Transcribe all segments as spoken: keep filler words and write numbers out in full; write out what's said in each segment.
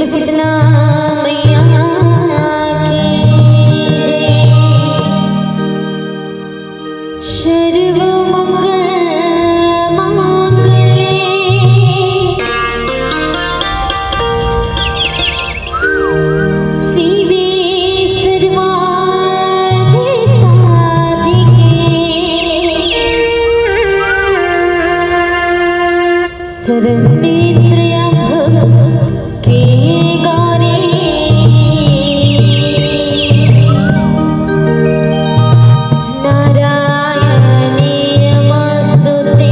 शीतला मैया की जय। सर्व मंगल मांगल्ये शिवे सर्वार्थ साधिके। शरण्ये त्र्यंबके गौरी नारायणी नमोस्तुते।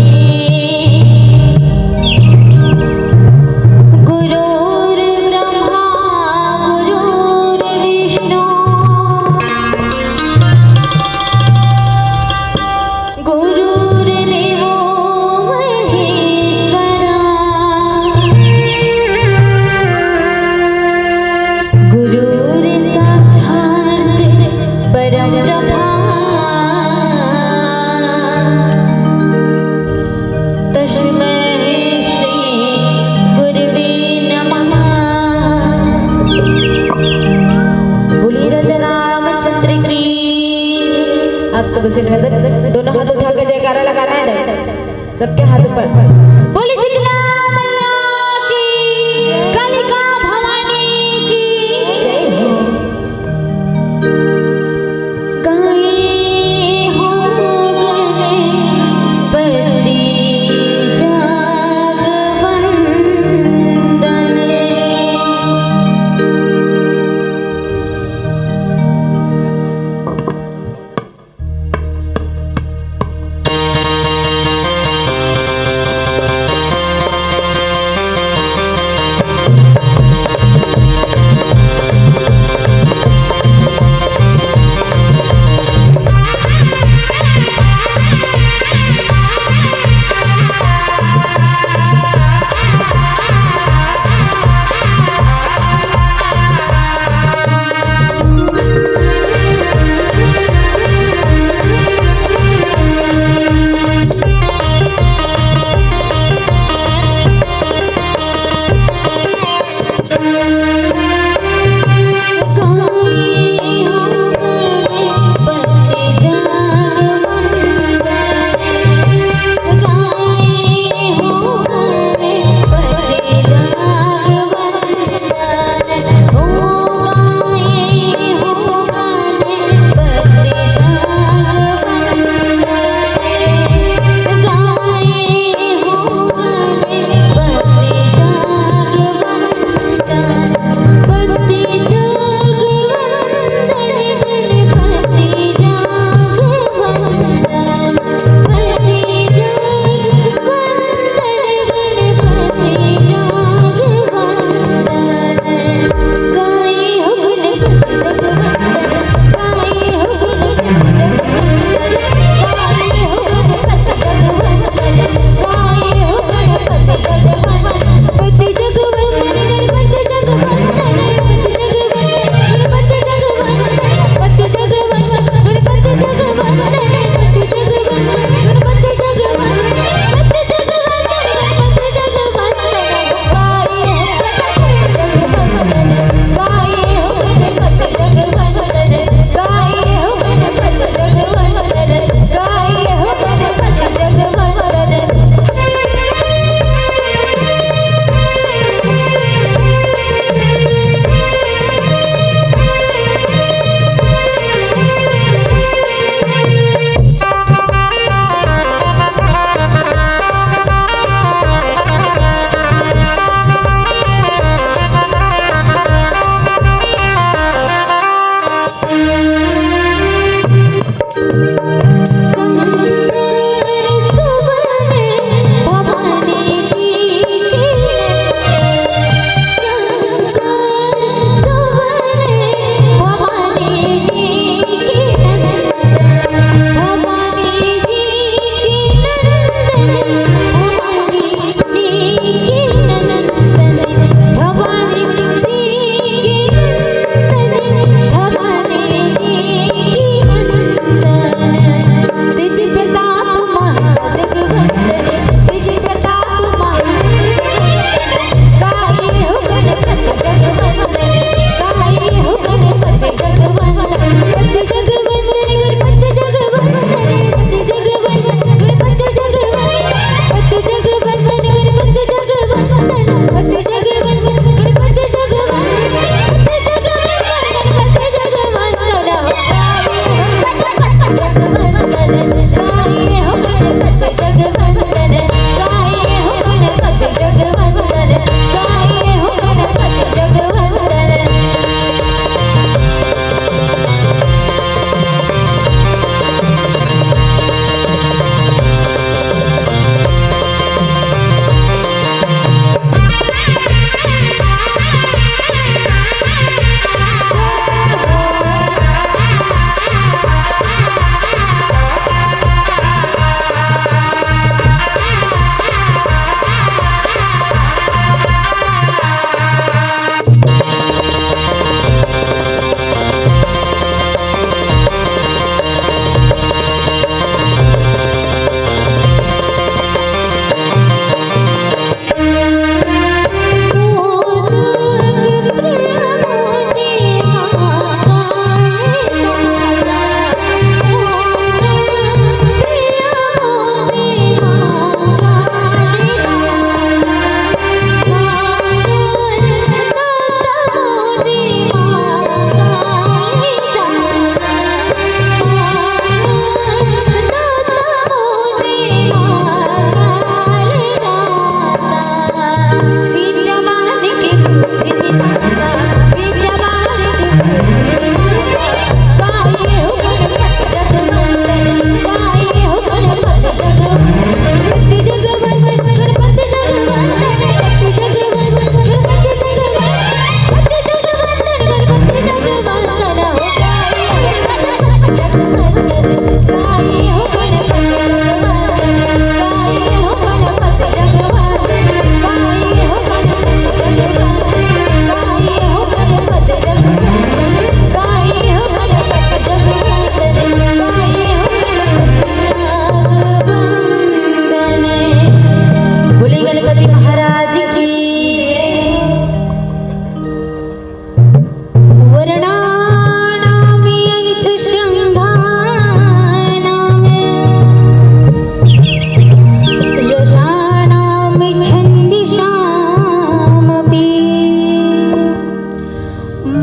गुरुर्ब्रह्मा गुरुर्विष्णु गुरुर्देवो महेश्वरा। गुरुर्साक्षात् परं ब्रह्मा तस्मै श्री गुरुवे नमः। बोलिए राजा रामचंद्र की। आप सब उसे दोनों हाथ उठा के जयकारा लगाना है। सबके हाथ ऊपर। बोलिए शीतला मैया की, कालिका भवानी की जय हो। गाए हो गणपति जागवंदन।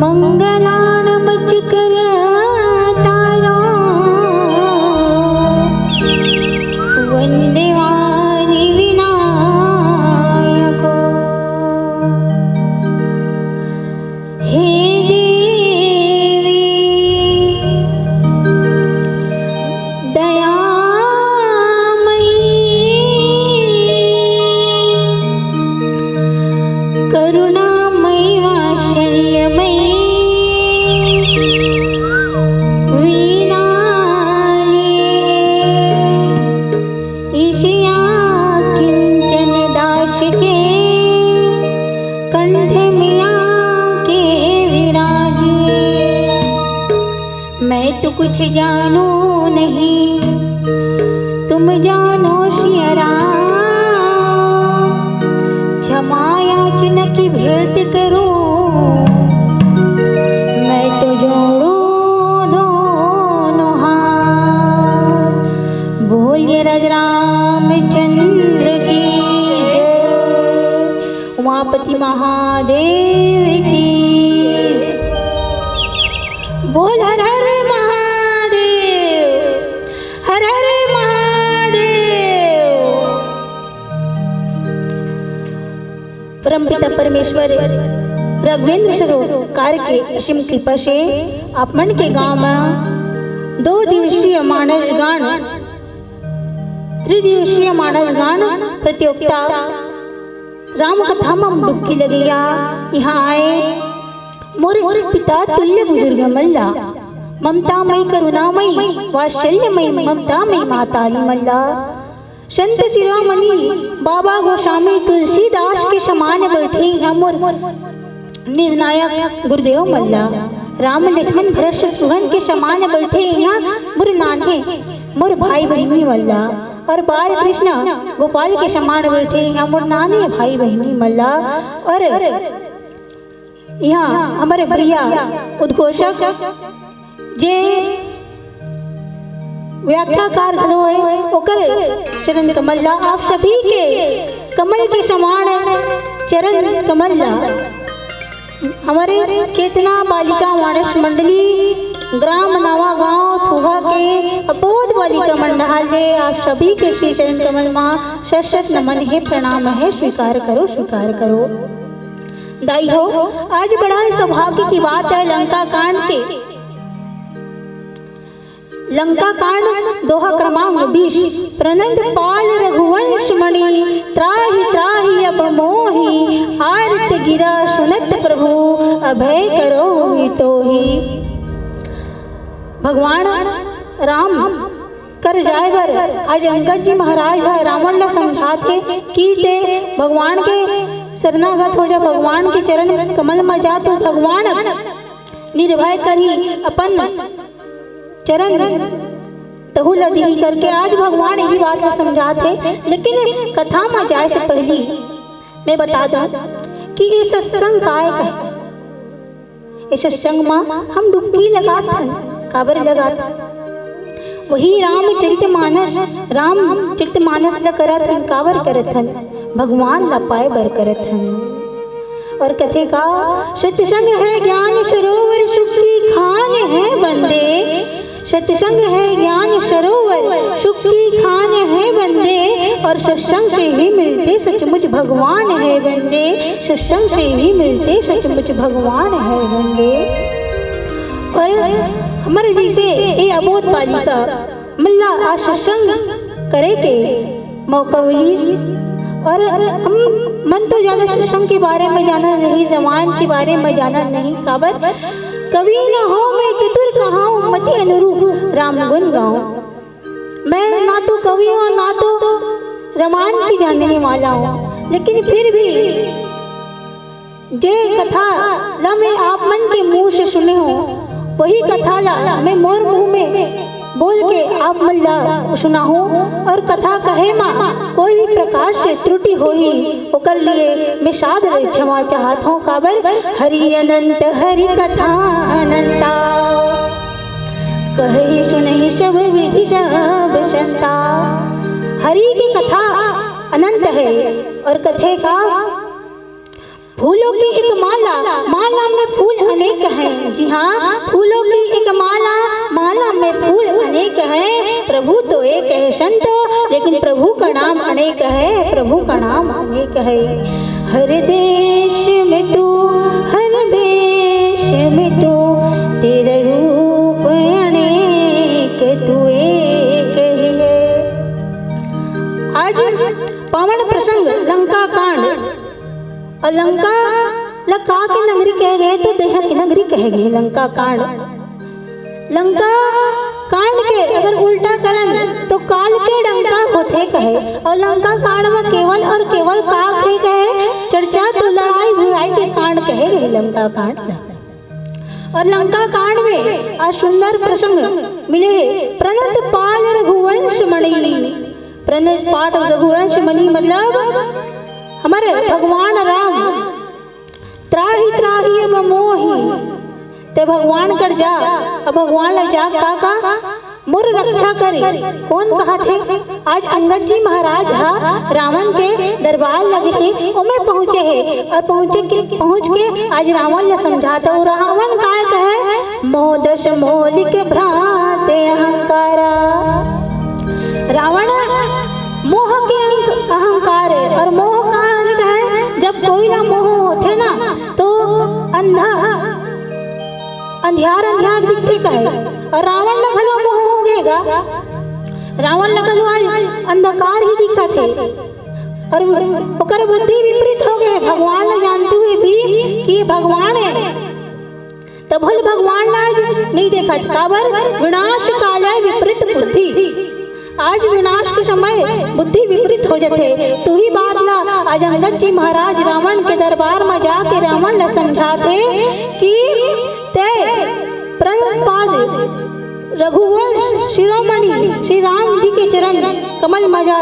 मंगलाणमच करतारो वंदे वारि विनायको। हे देवी दयामयी करुणामयी वात्सल्यमयी वीणाले ईशया किंचन दास के कंठ मिया के विराजिए। मैं तो कुछ जानू नहीं, तुम जानो सिया राम। क्षमा याचना की भेंट करूं, मैं तो जोड़ू दोनों हाथ। बोलिए राज रामचंद्र की जय, उमापति महादेव की जय। बोल हर हर महादेव, हर हर महादेव। परमपिता परमेश्वर रघुवेंद्र सरोकार के असीम कृपा से आप मन के गांव में दो दिवसीय मानस गान, त्रिदिवसीय मानस गान प्रतियोगिता राम कथा में डुबकी लगैया यहाँ आए मोर पिता तुल्य बुजुर्ग मन ला, ममतामयी करुणामयी वात्सल्यमयी ममतामयी महतारी मन ला, संत शिरोमणि बाबा गोस्वामी तुलसीदास के समान बैठे हैं मोर निर्णायक गुरुदेव मन ला। राम लक्ष्मण भरत शत्रुघ्न के समान बैठे हैं मोर नान्हे, मोर भाई बहिनी मन ला। और बाल कृष्ण गोपाल के समान बैठे हैं मोर नान्हे भाई बहिनी मन ला। और यहाँ हमारे भैया उद्घोषक जे व्याख्याकार घलो है, ओकर चरण कमल ला, आप सभी के कमल के समान चरण कमल ला। हमारे चेतना बालिका मानस मंडली, ग्राम नवा गांव थुहा के अबोध बालिका मंडल है, आप सभी के श्री चरण कमल मा शत शत नमन है, प्रणाम है, स्वीकार करो, स्वीकार करो। दाई हो, आज बड़ा ही सौभाग्य की बात है लंका कांड के। लंका कांड दोहा क्रमांक बीस। प्रनंद पाल रघुवंश मणि त्राहि त्राहि अब मोहि, आरत गिरा सुनत प्रभु अभय करो तोहि। भगवान राम कर जाए बर आज अंगद जी महाराज ह रावण ला समझात हे कि ते भगवान के शरणागत हो जा, भगवान के चरण कमल म जा, तो भगवान निर्भय करही अपन चरण तहु ल दिही करके आज भगवान यही बात ला समझात हे। लेकिन कथा म जाए से पहली मैं बता दूं कि ये सत्संग काय कहे। ये सत्संग म हम डुबकी लगात हन, काबर लगात हन? वही रामचरित मानस, रामचरित मानस ल करत हन, काबर करत हन? भगवान ला पाए बर करत हन। और कथे का, सत्संग है ज्ञान सरोवर सुख की खान है बंदे। सत्संग है ज्ञान सरोवर सुख की खान है बंदे, और सत्संग से ही मिलते सचमुच भगवान है बंदे। सत्संग से ही मिलते सचमुच भगवान है बंदे। और हमारे जैसे ये अबोध बालिका मन ला आज सत्संग करे के मौका मिलिस। और हम मन तो ज्यादा सत्संग के बारे में जाना नहीं, रामायण के बारे में जाना नहीं, काबर कवि न हों मैं चतुर कहाऊं मति अनुरूप राम गुण गाऊं। मैं ना तो कवि हूँ, ना तो रामायण की जानने वाला हूँ, लेकिन फिर भी जे कथा ला मैं आप मन के मुंह से सुने हूँ, वही कथा ला मैं मोर मुंह में बोल के आप मन ला सुनाहूँ। और कथा कहे मा कोई भी प्रकार से त्रुटि होही, ओकर लिए मैं सादर क्षमा चाहत हूँ। काबर हरि अनंत हरि कथा अनंता, कहे सुनहि सब विधि सब संता। हरि की कथा अनंत है और कथे का फूलों की एक माला, माला में फूल अनेक हाँ, फूलों की एक माला, माला में फूल अनेक हैं। प्रभु तो एक है संतो, लेकिन प्रभु का नाम अनेक है, प्रभु का नाम अनेक है। हर देश में तू, हर भेष में तू, तेरा रूप अनेक, तू एक ही है। आज पावन प्रसंग लंका कांड। अउ लंका ल का के नगरी कहे गे, तो दया के नगरी कहे गे। लंका कांड, लंका कांड के अगर उल्टा करन, तो काल के डंका होथे कहे। अउ लंका कांड म केवल अउ केवल का के कहे, चर्चा तो लड़ाई भिड़ाई के कांड कहे गे लंका कांड ल। अउ लंका कांड में आज सुंदर प्रसंग मिले हे। प्रणत पाल रघुवंश मणि, प्रणत पाल रघुवंश मणि मतलब हमर भगवान राम। त्राहि त्राहि अब मोहि, ते भगवान कर जा। अब भगवान ल जा का का, मोर रक्षा करे। कोन कहाथे? आज अंगद जी महाराज ह रावण के दरबार लगे हे, ओमे पहुंचे हे अउ पहुंचे के, पहुंच के आज रावण ल समझात हे। रावण काय कहे? मोह दस मोलिक भ्रांत अहंकारा। रावण मोह के अंक अहंकार हे। अउ मोह का अंक हे? जब कोई ला मोह होथे ना, तो अंधा, अंधियार अंधियार दिखथे कहे। अउ रावण ला घलो मोह हो गे गा। रावण ला घलो आज अंधकार ही दिखत हे। अउ ओकर बुद्धि विपरीत हो गे हे, भगवान ला जानते हुए भी कि ये भगवान हे। तभो ले भगवान ला आज नइ देखत। काबर? विनाश काले विपरीत बुद्धि। आज विनाश के समय बुद्धि विपरीत हो जथे। तो उही बात ला आज अंगद जी महाराज रावण के दरबार म जाके रावण ला समझाथे कि ते प्रणत पाल रघुवंश शिरोमणि श्री राम जी के चरण कमल म जा,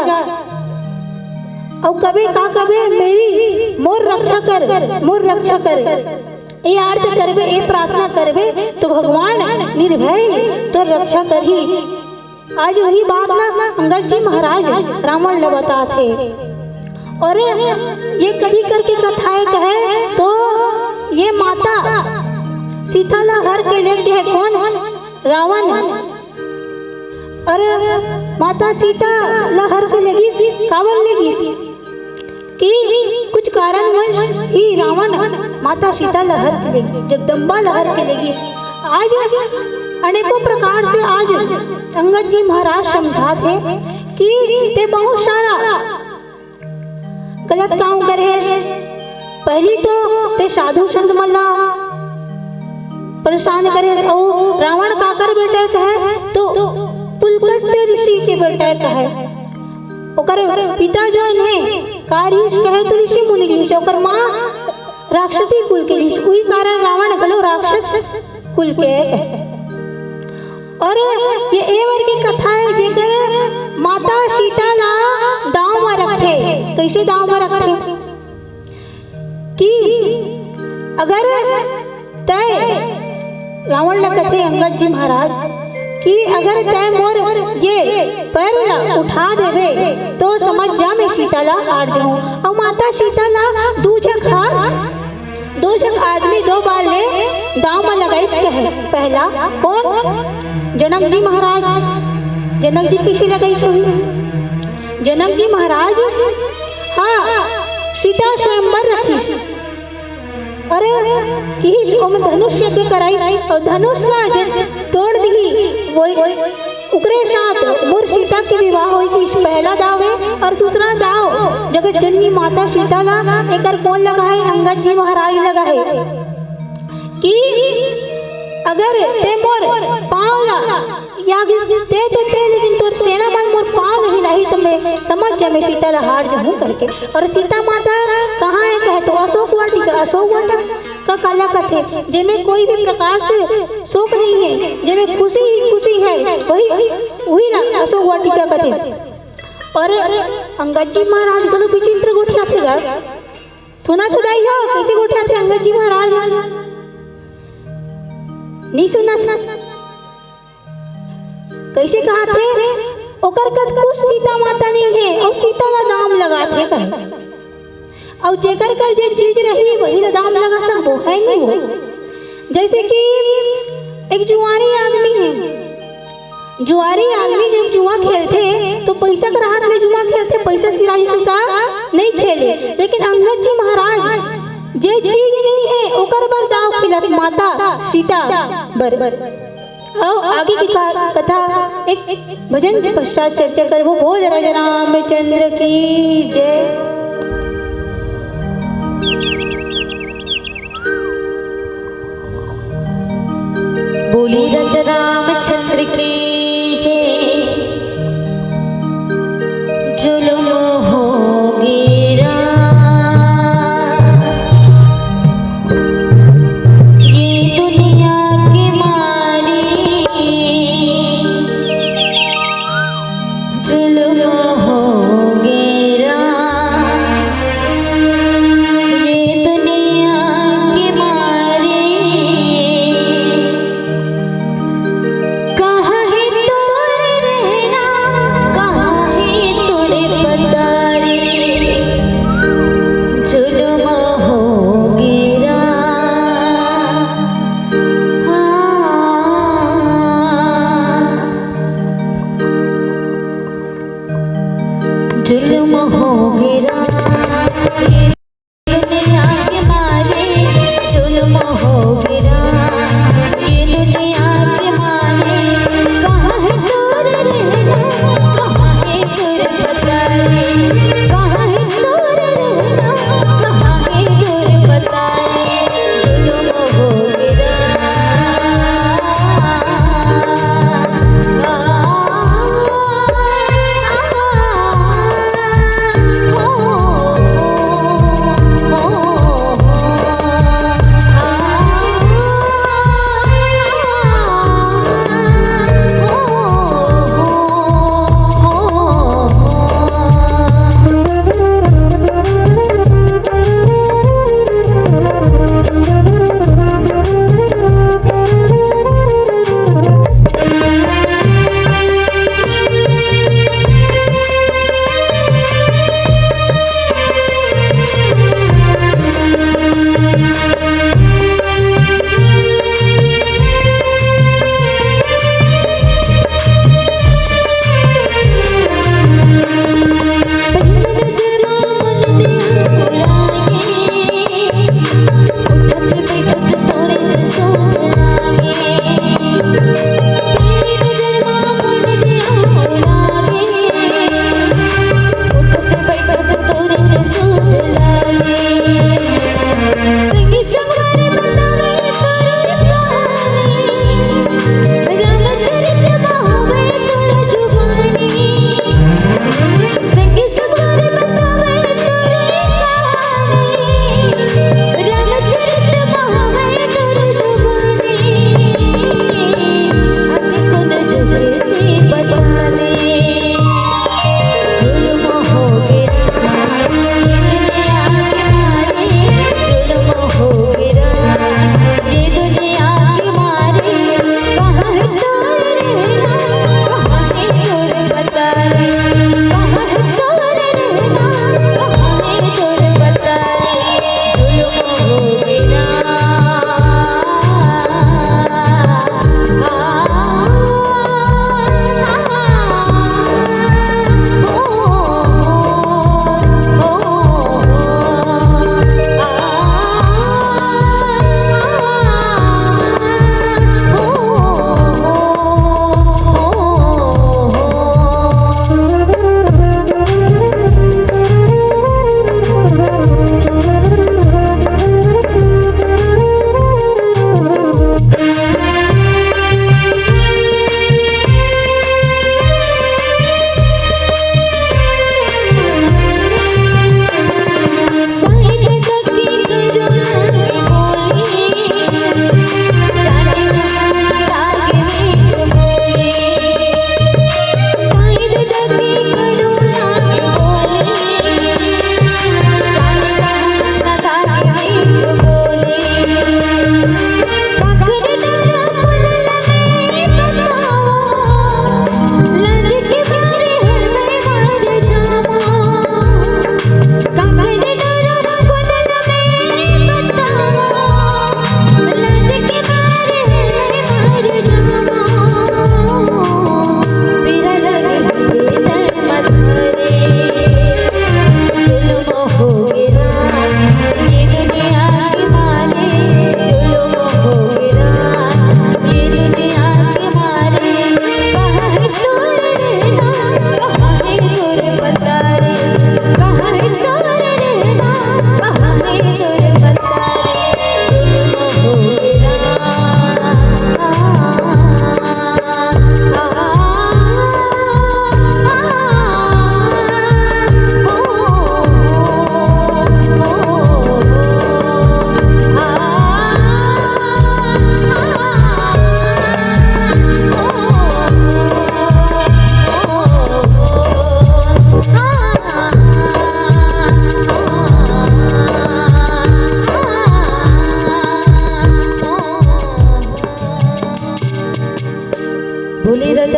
अउ कबे का कबे, मेरी, मोर रक्षा कर, मोर रक्षा कर। ए आरती करबे, ए प्रार्थना करबे, तो भगवान निर्भय तोर रक्षा करही। आज उही बात ला अंगद जी महाराज रावण ला बताथे। अउ ये कदी करके कथा हे कहे, तो ये माता सीता ला हर के लेगे हे कोन? रावण। अउ माता सीता ला हर के लेगिस, काबर लेगिस? कि कुछ कारणवश ही रावण ह माता सीता ला हर के लेगिस, जगदम्बा ला हर के लेगिस। आज अनेकों प्रकार से आज अंगद जी महाराज समझाथे कि ते बहुत सारा गलत काम करे हस। पहिली तो ते साधु संत मन ला परेशान करे हस। अउ रावण काकर बेटा कहे, तो पुलकत्य ऋषि के बेटा कहे। ओकर पिता जो हे, का ऋषि कहे, तो ऋषि मुनि ऋषि, ओकर माँ राक्षसी कुल के ऋषि, उही कारण रावण घलो राक्षस कुल के कहे। अउ ये ए बर के कथा हे, जेकर माता सीता ला दाव म रखथे। कइसे दाव म रखथे? कि अगर तय, रावण ला कथे अंगद जी महाराज कि अगर तय मोर ये पैर ला उठा देबे, तो समझ जा, मैं सीता ला हार जाहूं। अउ माता सीता ला दू झक हार, दू झक आदमी दो बार ले दाव म लगाइस कहे। पहला कोन? जनक जी महाराज। जनक जी कइसे लगाइस होही? जनक जी महाराज, हाँ, सीता स्वयंवर रखिस। अउ किहिस ओम धनुष यज्ञ कराइस, अउ धनुष ला जे तोड़ दिही, वही, ओकरे साथ मोर सीता के विवाह होही, कहिस पहला दाव हे। अउ दूसरा दाव जगत जननी माता सीता ला, एकर कोन लगाहे? अंगद जी महाराज लगाहे। कि अगर ते मोर पाँव ला, या कि ते तो ते, लेकिन तोर सेना मन मोर पाँव ला हिलाही, तो मैं समझ जा, मैं सीता ला हार जाहूं करके। अउ सीता माता कहाँ हे कहे, तो अशोक वाटिका। अशोक वाटिका काला कथे? जेमे कोई भी प्रकार से शोक नइ हे, जेमे खुशी ही खुशी हे, वही, उही ला अशोक वाटिका कथे। अउ अंगद जी महाराज घलो विचित्र गोठियाथे गा। सुनत हो दाई हो, कइसे गोठियाथे अंगद जी महाराज? नइ सुनत। कइसे कहाथे? ओकर कत कुछ सीता माता नइ हे, अउ सीता ला दाव म लगाथे कहे। अउ जेकर कर जे चीज रही, वही ला दाव म लगा सकबो, हे नइ वो? जैसे कि एक जुआरी आदमी है, जुआरी आदमी जब जुआ खेलथे तो पैसा के राहत ले जुआ खेलथे, पैसा सिराही के का नहीं खेले। लेकिन अंगद जी महाराज जे चीज नहीं है ओकर बर दाव खेलत माता सीता बर। आओ आगे की का-, कथा एक भजन के पश्चात चर्चा करबो। बोल राजा रामचंद्र की जय। बोली राजा रामचंद्र की जय। जुल्म हो गे राम, ये दुनिया के मारी जुल्म हो गे राम।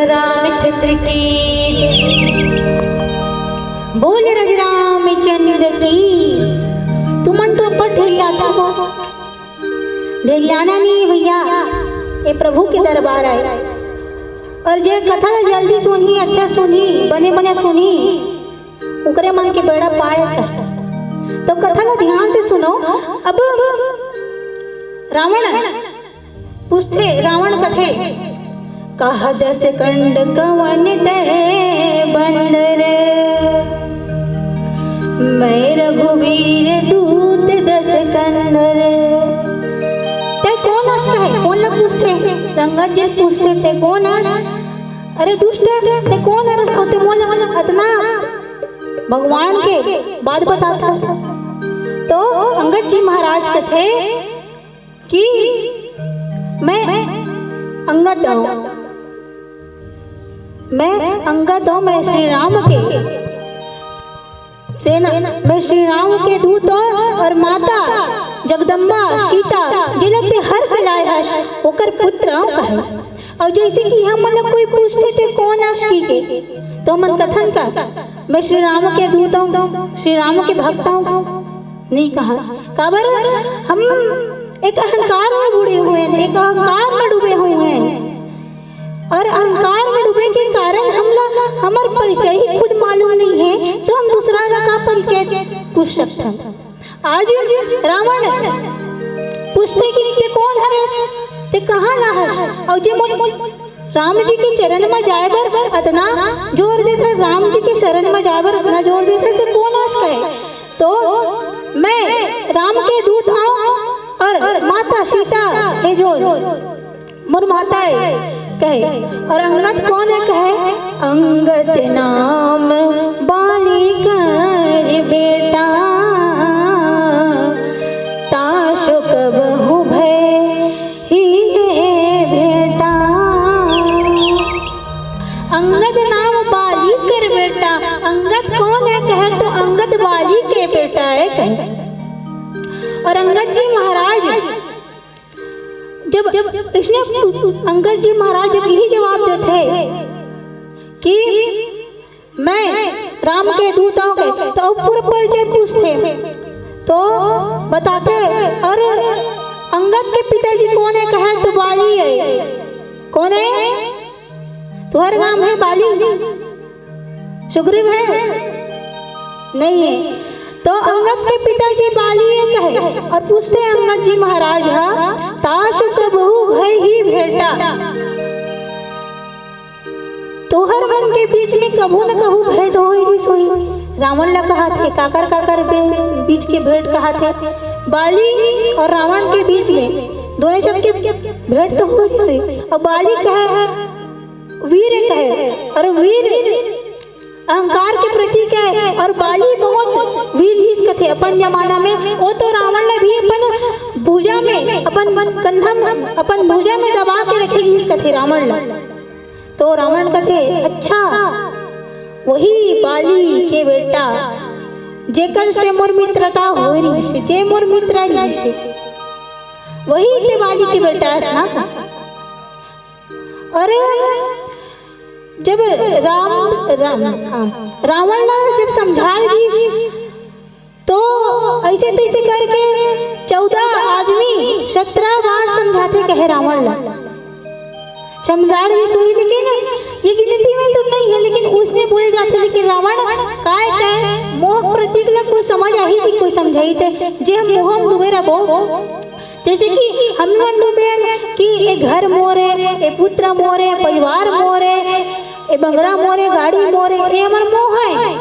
रामचंद्र की जय। बोल रज रामचंद्र की। तुमन तो अब्बड़ ढेरियाथा हो। ढेरियाना नहीं भैया, ये प्रभु के दरबार आए। और जे कथा ला जल्दी सुनही, अच्छा सुनही, बने बने सुनही, ओकरे मन के बेड़ा पार कहे। तो कथा ला ध्यान से सुनो। अब रावण पूछथे, रावण कथे, कहा दस कंड कवन ते बंदर, मैं रघुवीर दूत दस कंदर। ते कोन अस कहे, कोन ला पूछथे? अंगद जी पूछथे, ते कोन अस? अरे दुष्ट, ते कोन अस होथे मोला अतना भगवान के बात बताथस? तो अंगद जी महाराज कथे कि मैं अंगद हूँ, मैं अंगद हूँ, मैं श्री राम के सेना, मैं श्री राम के दूत हूँ और माता जगदम्बा सीता जेला ते हर के लाए हस, ओकर पुत्र हूँ कहे। और जैसे कि हमन ला कोई पूछथे ते कोन अस कहिके, तो हमन कथन का, मैं श्री राम के दूत हूँ, श्री राम के भक्त हूँ, नहीं कहा। काबर हम एक अहंकार में बुड़े हुए हैं, एक अहंकार में डूबे हुए हैं। और अहंकार में डूबे के कारण हमला हमर परिचय ही खुद मालूम नहीं है, तो हम दूसरा ला का परिचय पूछ सकथन? आज रावण पूछथे कि ते कोन हरस, ते कहाँ ला हस, और जे मोर राम जी के चरण म जाए बर अतना जोर देथे, राम जी के शरण म जाए बर अतना जोर देथे, ते कोन अस कहे? तो मैं राम के दूत हूँ और माता सीता हे जो मोर माता हे कहे। और अंगद कोन हे कहे? अंगद नाम बाली कर बेटा, तासो कबहु भय ही हे भेटा। अंगद नाम बाली कर बेटा। अंगद कोन हे कहे? तो अंगद बाली के बेटा हे कहे। और अंगद जी महाराज जब, जब इसने, अंगद जी महाराज जब यही जवाब देथे कि मैं राम के दूत हूँ के, तो अब पूरा परिचय पूछथे, तो बताथे, और अंगद के पिताजी कोन हे कहे? तो बाली हे। कोन हे? तुहर नाम हे बाली? सुग्रीव हे? नहीं हे। तो अंगद के पिताजी बाली हे कहे, और पूछथे अंगद जी महाराज हा, तासु कबहु भय ही भेटा। तोहर मन के बीच में कभू न कभू भेंट होई रिस होई। रावण ला कहाथे, काकर काकर बे-, बीच के भेंट कहाथे। बाली और रावण के बीच में दोनों जन के भेंट तो होई रिस होई। और बाली कहे, वीर कहे, और वीर अहंकार के प्रतीक हे, और बाली बहुत वीर रिहिस कथे अपन जमाना में। वो तो रावण ला भी अपन भुजा में, अपन कंधा में, अपन भुजा में दबा के रखे रिहिस कथे रावण ला। तो रावण कथे, अच्छा, वही बाली के बेटा, जेकर से मोर मित्रता होय रिहिस, जे मोर मित्र रिहिस, वही ते बाली के बेटा हस ना का? अरे, जब राम, राम, हाँ, रावण ला जब समझाय गिस, तो ऐसे तैसे करके चौदह आदमी सत्रह बार समझाथे कहे रावण ला। समझाय गिस होही, लेकिन ये गिनती में तो नहीं हे, लेकिन उसने बोले जाथे, लेकिन रावण काय कहे, मोह प्रतीक ला कोई समझ आही जी, कोई समझाही ते, जे हम मोह में डूबे रहिबो। जैसे कि हम मन डूबे हन कि ए घर मोर हे, ए पुत्र मोर हे, परिवार मोर हे, ए बंगला मोर हे, गाड़ी मोर हे, ए हमर मोह हे।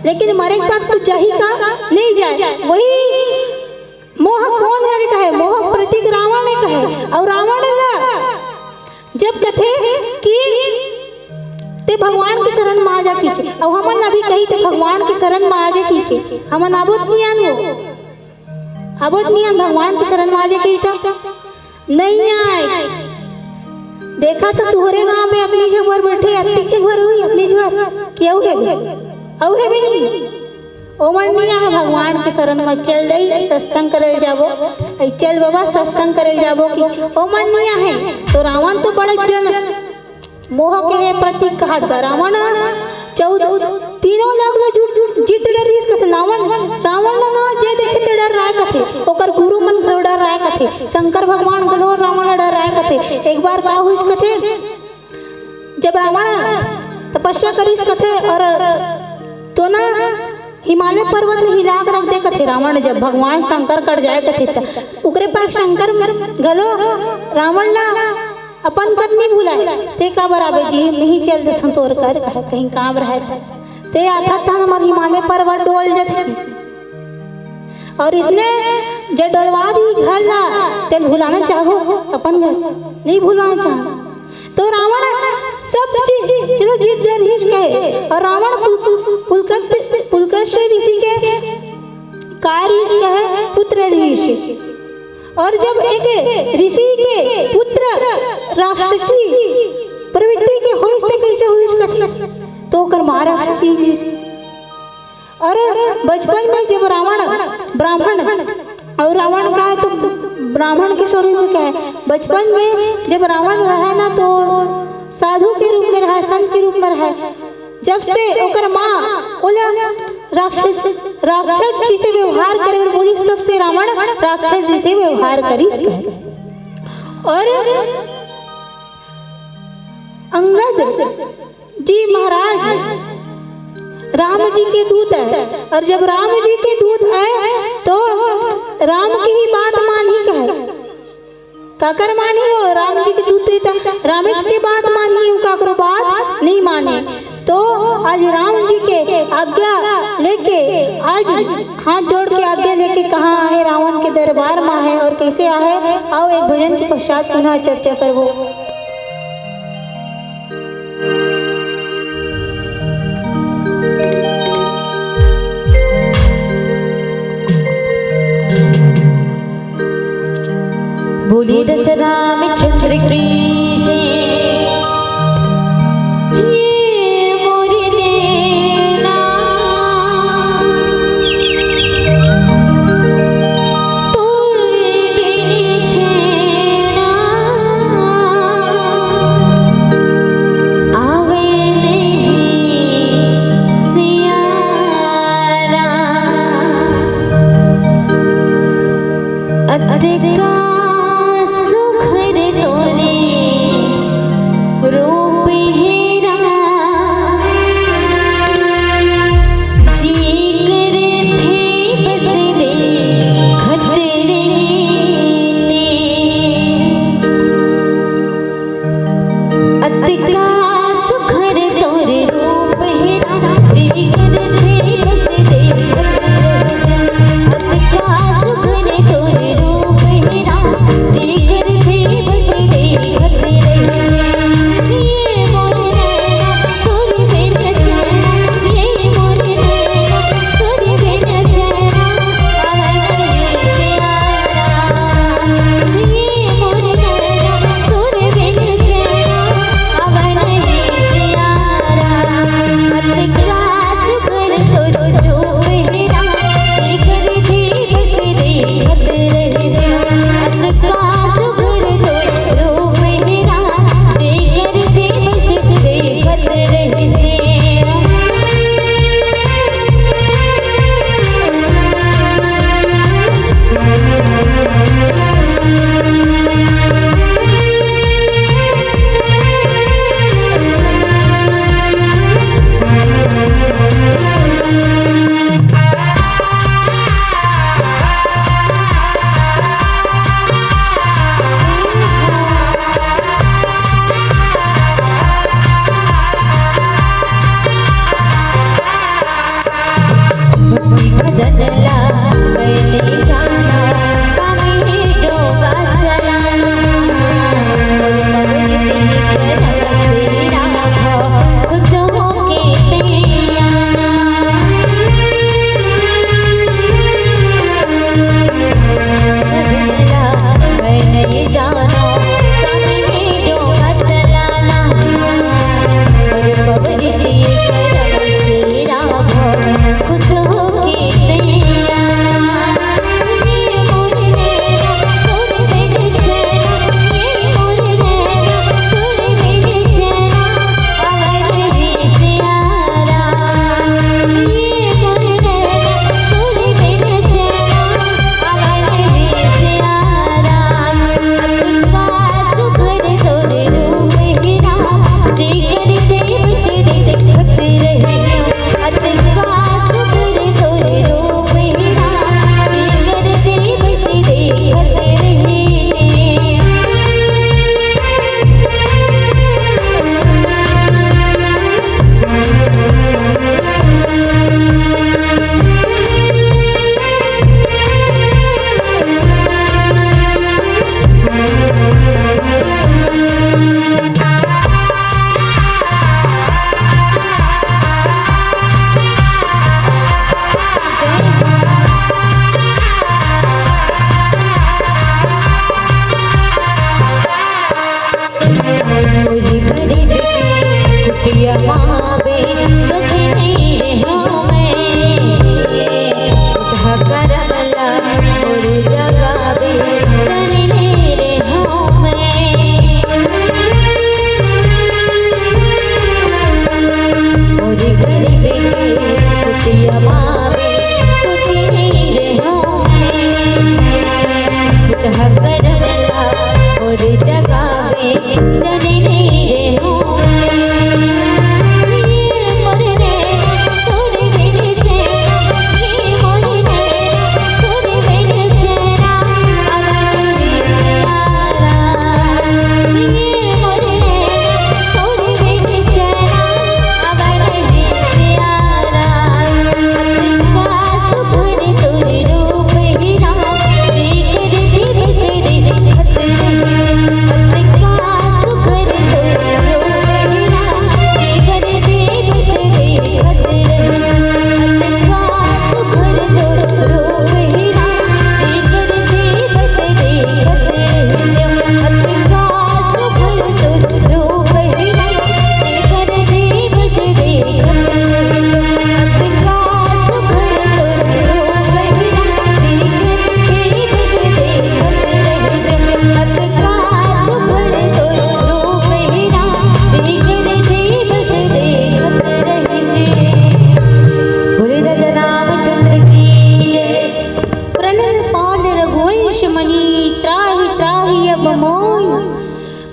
लेकिन मरे के बाद कुछ जाही का? नहीं जाय। वही मोह कोन हे कहे? मोह प्रतीक रावण हे कहे। और रावण ला जब कथे कि ते भगवान के शरण में आ जा कहिके, और हमन ला भी कही ते भगवान के शरण में आ जा कहिके, हमन आबो त नहीं आन वो। आबो त नहीं आन भगवान के शरण में आ जा कही त नहीं आय। देखा तो तुहरे गांव में अतनी झन बर बैठे, अतनी झन बर होही, अतनी झन बर। कि अउ हे बे? अउ हे बे नहीं? ओमन नहीं आहे भगवान के शरण में। चल दई, सत्संग करे ल जाबो। ऐ चल बाबा, सत्संग करे ल जाबो। कि ओमन नहीं आहे। तो रावण तो बड़े जन मोह के हे प्रतीक कहत गा। रावण चौदह, तीनों लोग ला जू-, जीत डरिस कथे। रावण, रावण ला ना जे देखे ते डर राय कथे, ओकर गुरु मन घलो डर राय कथे, शंकर भगवान घलो रावण ला डर राय कथे। एक बार का होइस कथे, जब रावण तपस्या करिस कथे और तो ना हिमालय पर्वत ल हिला के रख दे कथे रावण, जब भगवान शंकर कर जाए कथे त ओकरे पास शंकर घलो रावण ला अपन कर नी भुलाए। ते काबर आबे जी, मेही चल जथन तोर कर, कहीं काम रहे त। ते आथा तहन हमर हिमालय पर्वत डोल जथे। और इसने जे डोलवा दी घर ला, तेल भुलाना चाहबो अपन घर? नहीं भुलाना चाहबो। तो रावण सब चीज, चलो, जीत डरिस कहे, और रावण पुल-, पुलकत-, पुलकश ऋषि के का रिहिस कहे, पुत्र रिहिस। और जब एक ऋषि के पुत्र राक्षसी प्रवृत्ति के होइस, त कैसे होइस कथे? तो ओकर माँ राक्षसी रिहिस। और बचपन में जब रावण ब्राह्मण, और रावण का है तो ब्राह्मण के स्वरूप में का है, बचपन में जब रावण रहा ना तो साधु के रूप में रहा, संत के रूप में रहा। जब से ओकर माँ ओला राक्षस, राक्षस जैसे व्यवहार करे बर बोलिस, तब से रावण राक्षस जैसे व्यवहार करिस कहे। और अंगद जी महाराज राम जी के दूत है, और जब राम जी के दूत है तो राम की ही बात मानही कहे। काकर मानही वो? राम जी के दूत है त रामेच के बात मानही, वो काकरो बात नहीं माने। तो आज राम जी के आज्ञा लेके, आज हाथ जोड़ के आज्ञा लेके कहाँ आहे, रावण के दरबार में आहे और कैसे आहे, आओ एक भजन के पश्चात पुनः चर्चा करबो। बोलिए राजा रामचंद्र की जय। ये मोर नैना तोर बिन चैना आवे नहीं सिया राम। अतका सुख रे तोरे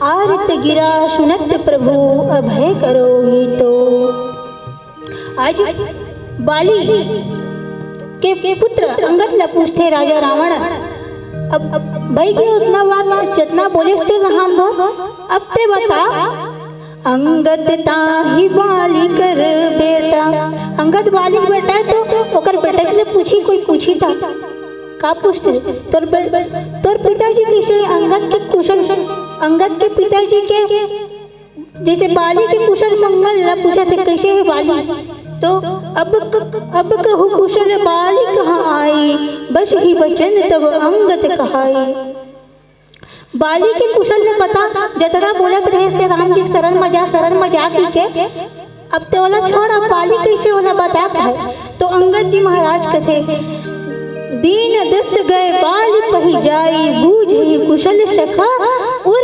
आरत गिरा सुनत प्रभु अभय करो ही तो। आज बाली के पुत्र अंगद ला पूछथे राजा रावण, अब, अब भाई के उतना बात जतना बोलेस ते रहान हो, अब ते बता। अंगद ताहि बाली कर बेटा, अंगद बाली के बेटा है तो ओकर बेटा जी ले पूछी, कोई पूछी था का पूछते? तोर बे-, तोर पिताजी कैसे, अंगद के कुशल, अंगद के पिताजी के जैसे बाली के कुशल मंगल ला पूछा थे, कैसे है बाली? तो अब क-, अब कहू कुशल बाली कहाँ आई, बस ही वचन तब अंगद कहाई। बाली के कुशल ने पता जतना बोलत रहे ते राम जी के शरण म जा, शरण म जा की के। अब ते ओला छोड़, अब बाली कैसे ओला बता कहे तो अंगद जी महाराज कथे, दीन दस गए बाली पही जाई, बूझ ही कुशल सखा उर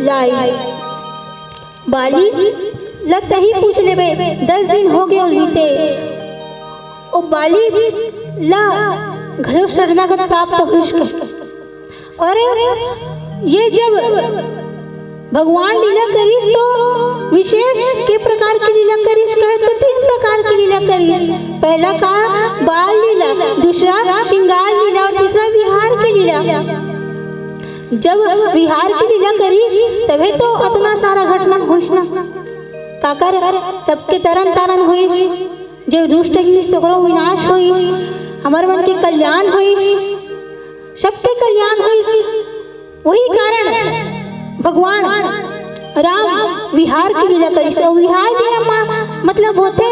लाई। बाली ला तही पूछ लेबे, दस दिन हो गए उलते। ओ बाली ला घलो शरणागत प्राप्त होइस के। और ये जब भगवान लीला करिस तो विशेष के प्रकार की लीला करिस कहे तो तीन प्रकार की लीला करिस। पहला का बाल लीला, दूसरा श्रृंगार लीला और तीसरा विहार की लीला। जब विहार की लीला करिस तभे तो अतना सारा घटना होइस ना, काकर सबके तरन तारन होइस, जे दुष्ट रहिस तोकरो विनाश होइस, हमर मन के कल्याण होइस, सबके कल्याण होइस। वही कारण भगवान राम विहार की लीला करिस। अउ विहार लीला मा मतलब होथे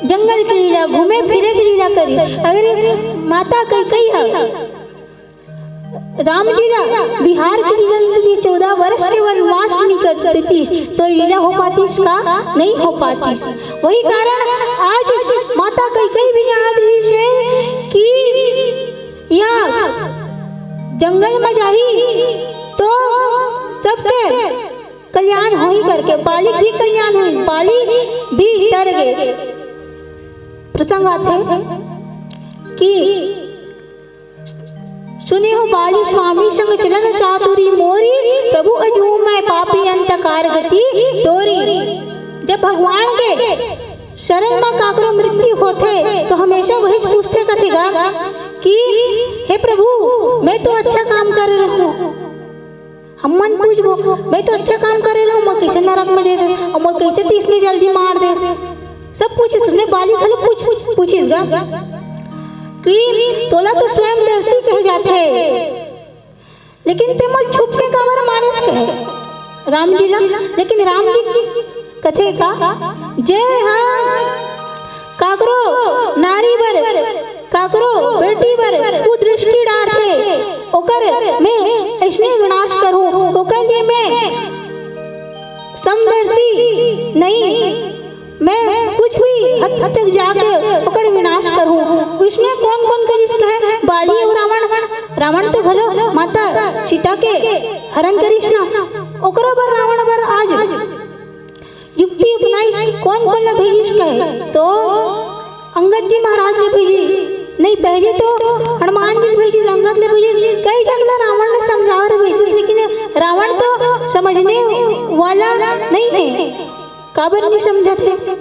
जंगल की लीला, घूमे फिरे की लीला करिस। अगर ये माता कैकई ह राम जी ला विहार की लीला नहीं देतीस, चौदह वर्ष के वनवास नहीं कर देतीस, तो लीला हो पातीस का? नहीं हो पातीस। वही कारण आज माता कैकई भी याद रहिस हे कि या जंगल में जाही तो सबके कल्याण होही करके, बाली भी कल्याण होही, बाली भी तर गे। प्रसंग आथे कि सुने हो बाली स्वामी संग चलन चातुरी मोरी, प्रभु अजू मैं पापी अंत कार गति तोरी। जब भगवान के शरण म काकरो मृत्यु होथे तो हमेशा वही पूछथे कथे गा कि हे प्रभु, मैं तो अच्छा काम कर रहा हूँ। हमन पूछबो, मैं तो अच्छा काम करे रहूँ, मैं कैसे नरक में दे दे, और मैं कैसे तीसने जल्दी मार दे। सब पूछिस, उसने बाली घलो पूछ, पूछिस गा कि तोला तो स्वयंदर्शी कहे जाथे, लेकिन ते मोल छुप के काबर मारेस कहे राम जी ला। लेकिन राम जी कथे का, जे हा काकरो नारी बर, काकरो बेटी बर कुदृष्टि डारथे, ओकर मैं ऐसने विनाश करूँ, ओकर लिए मैं समदर्शी नहीं, मैं कुछ भी हद तक जाके ओकर विनाश करूँ। उसने कौन कौन करिस कहे, बाली अउ रावण। रावण तो घलो माता सीता के हरण करिस ना, ओकरो बर रावण बर आज युक्ति अपनाइस। कौन कौन ला भेजिस कहे तो अंगद जी महाराज ला भेजिस, नहीं, पहली तो हनुमान जी ला भेजिस, अंगद ला भेजिस, कई जगह ला रावण ने समझावर भेजिस, लेकिन रावण तो समझने वाला नहीं है। काबर नहीं समझत हे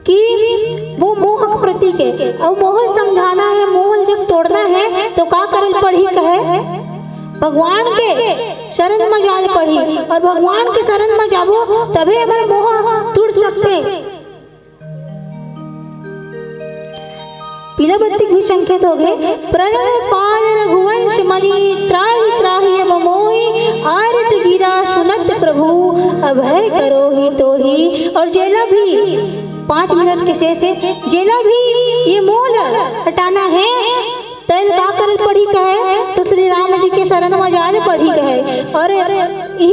कि वो मोह के प्रतीक है, अउ मोह ल समझाना है, मोह ल जब तोड़ना है तो का करल पड़ही कहे, भगवान के शरण म जाल पड़ही, और भगवान के शरण म जाबो तभे हमर मोह टूट सकथे। पीला बत्ती भी संकेत हो गए, प्रणव पाल रघुवंश मणि त्राहि त्राहि अब मोहि, आरत गिरा सुनत प्रभु अभय करो ही तोही। और जेला भी पाँच मिनट के शेष है, जेला भी ये मोह ला हटाना है, तेला का करल पड़ही कहे तो श्री राम जी के शरण म जाल पड़ही कहे। और यही,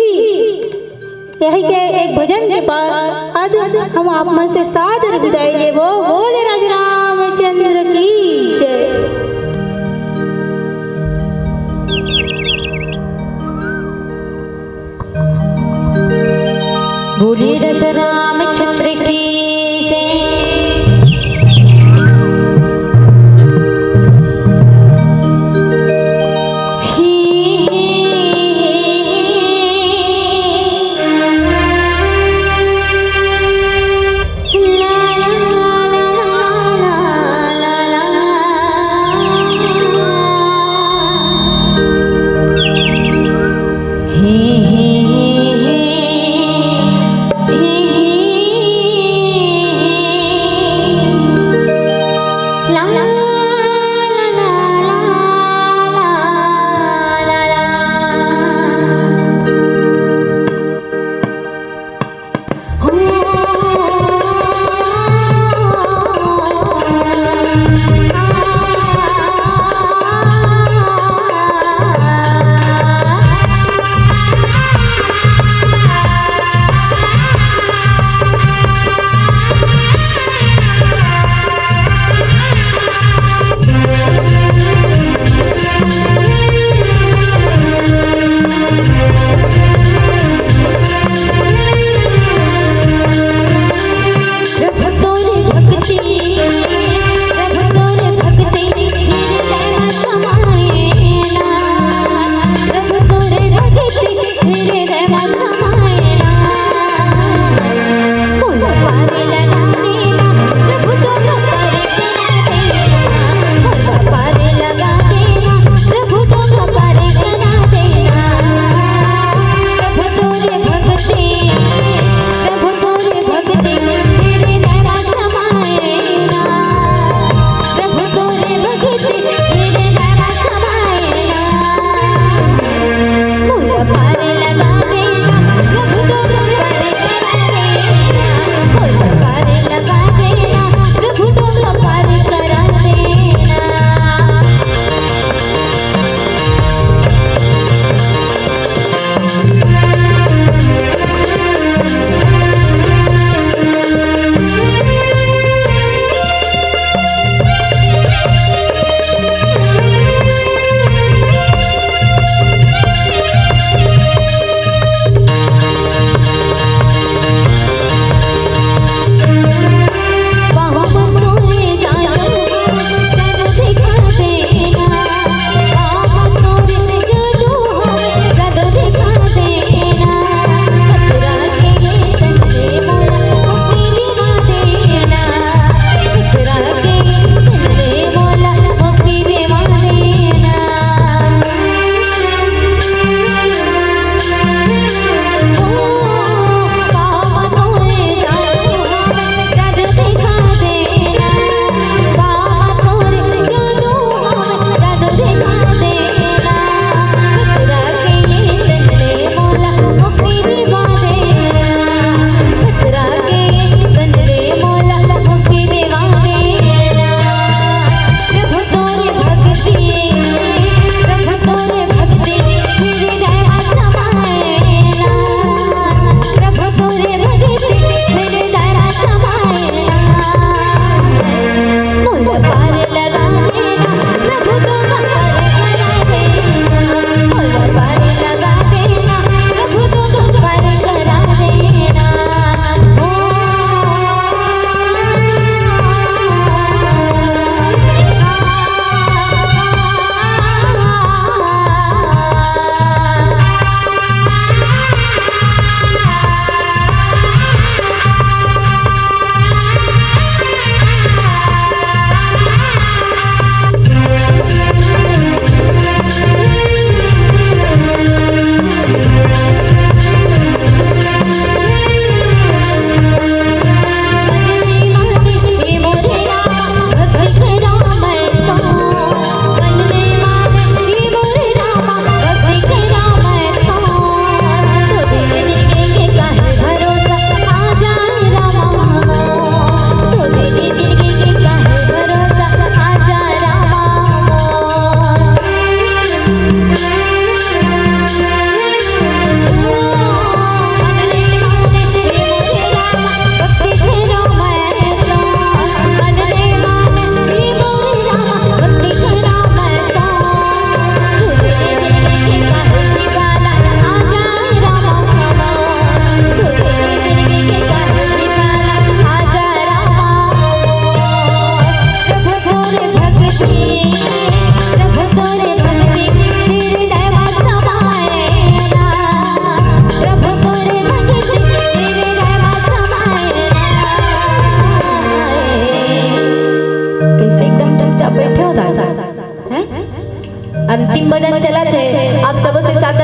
यही के एक भजन के बाद हम आप मन से सादर विदाई लेबो। बोले राज रामचंद्र की जय। बोले राज रामचंद्र की जय।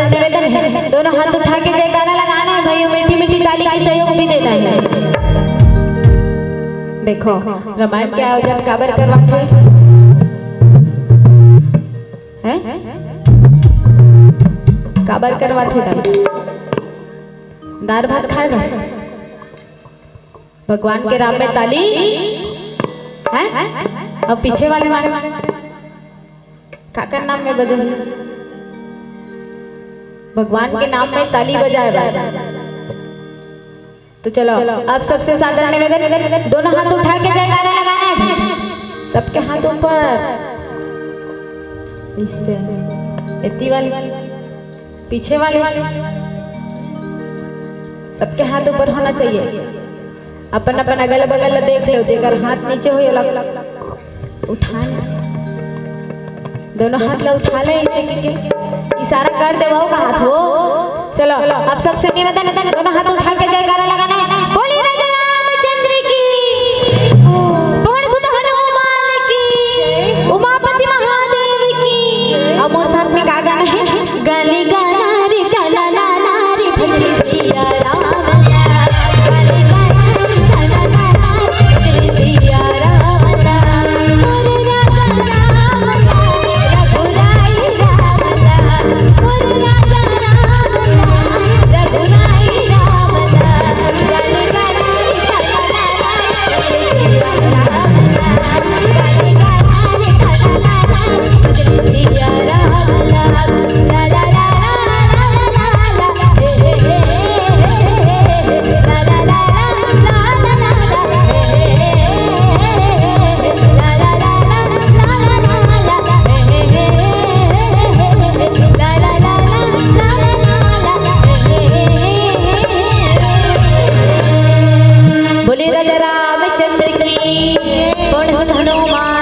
निवेदन है, दोनों हाथ उठा के जयकारा लगाना है भाइयों, मीठी मीठी ताली की सहयोग भी देना है। देखो, रामायण के आयोजन काबर करवाथे? हैं? काबर करवाथे दाई? दार भात खाए बर? भगवान के नाम में ताली, हैं? अब पीछे वाले मारे, काकर नाम में बजे? भगवान के नाम में ताली बजाए बर। तो चलो, अब सबसे साधारण निवेदन, दोनों हाथ उठा के जयकारा लगाना है भाई। सबके हाथ ऊपर, इससे एती वाली, पीछे वाले, सबके हाथ ऊपर होना चाहिए। अपन अपन अगल बगल ला देख लो, जेकर हाथ नीचे हो, ओला उठा ले, दोनों हाथ ला उठा ले, ऐसे करके इशारा कर दे, वो का हाथ हो। चलो, अब सबसे निवेदन, दोनों हाथ उठा के जयकारा लगाना है। बोली राजा रामचंद्र की, पवन सुत हनुमान की, उमापति महादेव की। अब मोर साथ में का गाना है? गली गाना रे, टला नाना रे, भजन सिया राम ला। गली गाना रे, टला नाना रे, भजन सिया राम ला। मोर राजा राम ला, रघुराई राम ला। मोर राजा राम ला, रघुराई राम ला। गली गाना रे, टला नाना रे, भजन सिया राम ला। बोले राजा रामचंद्र की, पवन सुत हनुमान